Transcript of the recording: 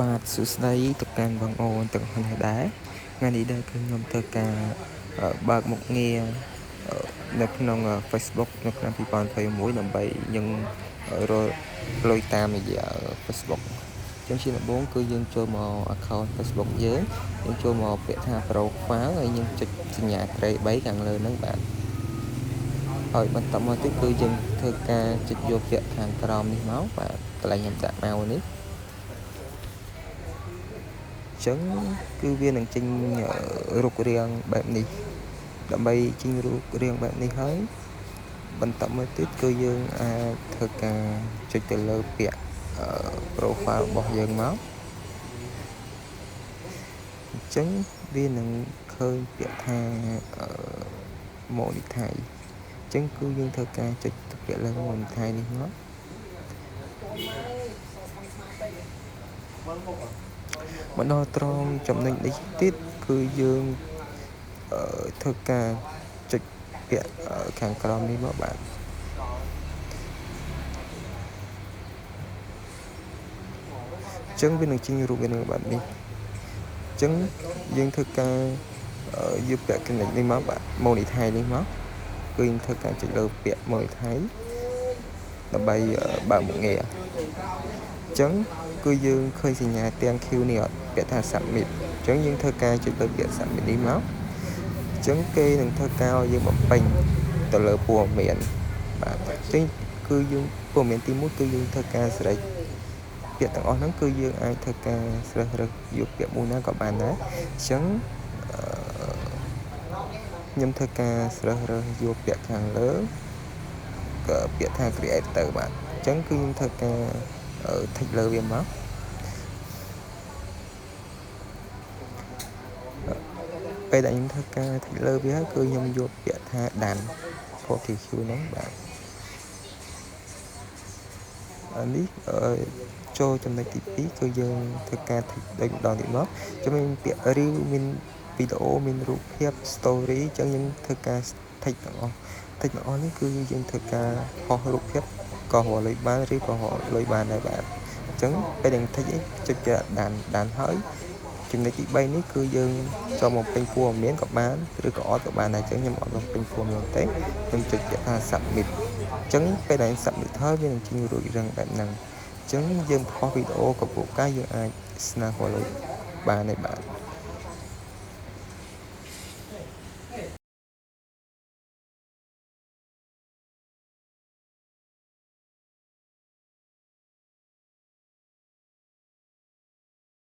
បាទសួស្តីទៅកាន់បងអូនទាំងអស់គ្នាដែរថ្ងៃនេះដែរគឺខ្ញុំធ្វើការបើកមុខងារនៅក្នុង Facebook នៅឆ្នាំ2021ដើម្បីយើងរកលុយតាមរយៈ Facebook ចឹងជាដំបូងគឺយើងចូលមក account Facebook យើងយើងចូលមកពាក្យថា profile ហើយយើងចុចសញ្ញាត្រី3ខាងលើហ្នឹងបាទហើយបន្តមកទៀតគឺយើងធ្វើការចុចយកពាក្យខាងក្រោមនេះមកបាទកន្លែងខ្ញុំដាក់មកនេះចឹងគឺវានឹងចេញរូបរាងបែបនេះដើម្បីចេញរូបរាងបែបនេះហើយបន្តមកទៀតគឺយើងអាចធ្វើការចុចទៅលើពាក្យ profile របស់យើងមកអញ្ចឹងវានឹងឃើញពាក្យថា monetize អញ្ចឹងគឺយើងធ្វើការចុចទៅពាក្យលើ monetize នេះមកមកដល់ត្រង់ចំណុចនេះទៀតគឺយើងធ្វើការចុចពាក្យខាងក្រោមនេះមកបាទអញ្ចឹងវានឹងចេញរូបវានឹងបែបនេះអញ្ចឹងយើងធ្វើការយកពាក្យ connect នេះមកបាទ monetize នេះមកគឺយើងធ្វើការចុចលើពាក្យ monetize ដើម្បីបើកមុខងារអញ្ចឹងគឺយើងឃើញសញ្ញាទាំង Q នេះអត់ពាក្យថា submit អញ្ចឹងយើងធ្វើការចុចលើពាក្យ submit នេះមកអញ្ចឹងគេនឹងធ្វើការឲ្យយើងបំពេញទៅលើព័ត៌មានបាទអញ្ចឹងគឺយើងព័ត៌មានទី1គឺយើងធ្វើការស្រេចពាក្យទាំងអស់ហ្នឹងគឺយើងអាចធ្វើការជ្រើសរើសយកពាក្យមួយណាក៏បានដែរអញ្ចឹងខ្ញុំធ្វើការជ្រើសរើសយកពាក្យខាងលើក៏ពាក្យថា creator បាទអញ្ចឹងគឺខ្ញុំធ្វើការ tick លើវាមកពេលដែលខ្ញុំធ្វើការ tick លើវាគឺខ្ញុំយកពាក្យថា done 40Q ហ្នឹងបាទអានេះចូលចំណុចទី2គឺយើងធ្វើការ tick ដូចម្ដងទៀតមកចាំមានពាក្យ reel មានវីដេអូមានរូបភាព story អញ្ចឹងយើងធ្វើការ tick ទាំងអស់ tick ទាំងអស់នេះគឺយើងធ្វើការហោះរូបភាពក៏រកលុយបានឬក៏រកលុយបានដែរបាទអញ្ចឹងពេលដែល tick ចុចគេ done done ហើយចំណុចទី3នេះគឺយើងចង់បំពេញព័ត៌មានក៏បានឬក៏អត់ក៏បានដែរអញ្ចឹងខ្ញុំអត់បំពេញព័ត៌មានទេខ្ញុំចុចពាក្យថា submit អញ្ចឹងពេលដែល submit ហើយវានឹងចេញរួចរាងបែបហ្នឹងអញ្ចឹងយើងផុសវីដេអូក៏ពូកែយើងអាចស្នើរកលុយបានដែរបាទ